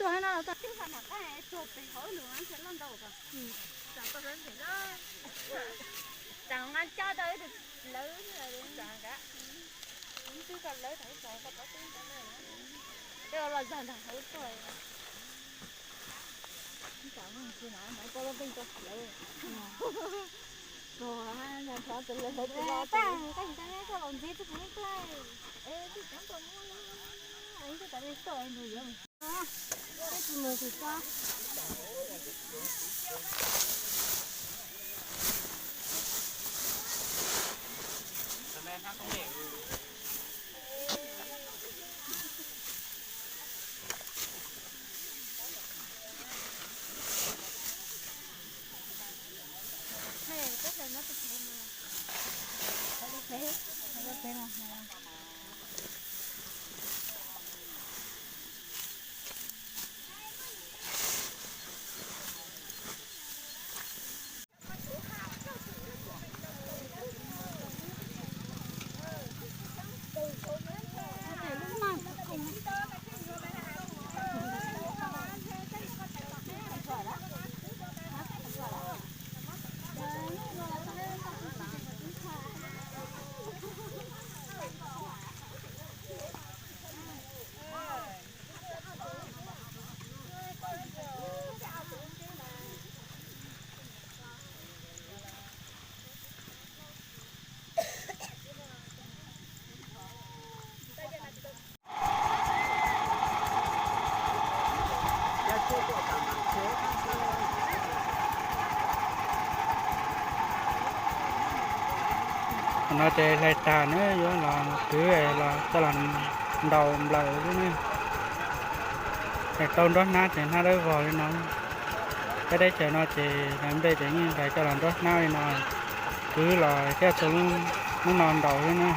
Tuaj no los tau. Tsuag pem hauv lus tsis loj ntau. Tsam nqa coj tau ib tug lawv, twb tau lawv tau, twb los zog ntag hauv tuaj. No ces hlais tag na yuav los kwv los coj los ntaus nplawm xwb na. Hlais tau nruab hnab ces hnab dawb vog li no. Peb teb chaws no ces hlais nplej ces yeej hlais coj los nruab hnab li no, kwv los thiaj txhua lub no ntaus xwb na.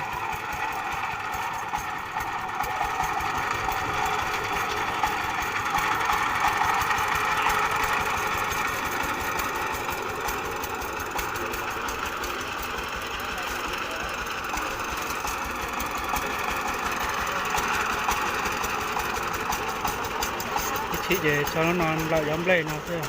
Ib chim ces txhua lub no nplawm cov nplej no xwb.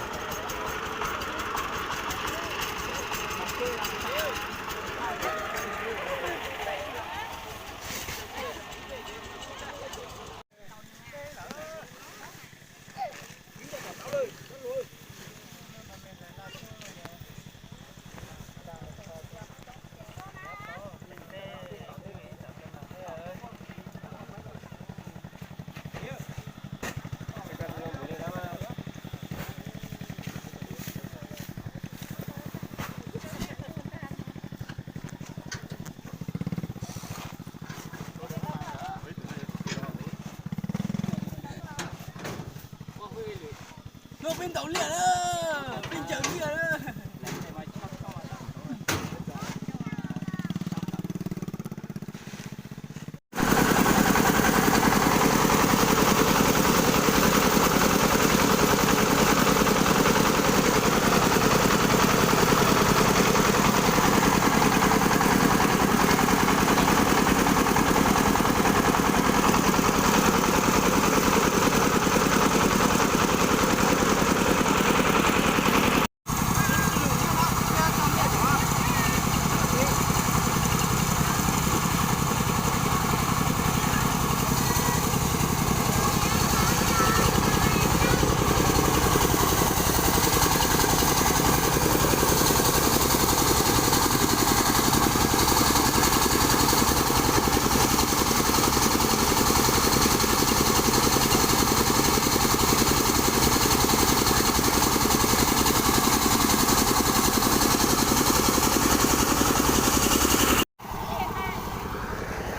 Peb ntaus liaj na, peb ncaws liaj na.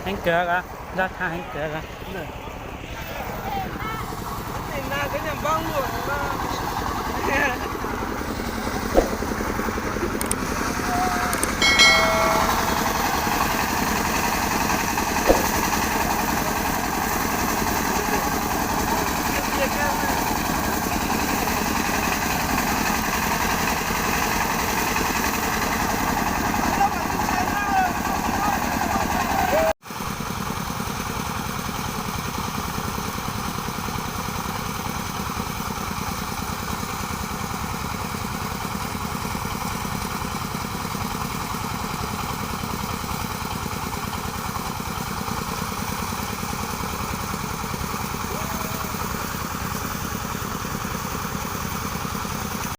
Heev kawg, zaj thav heev kawg.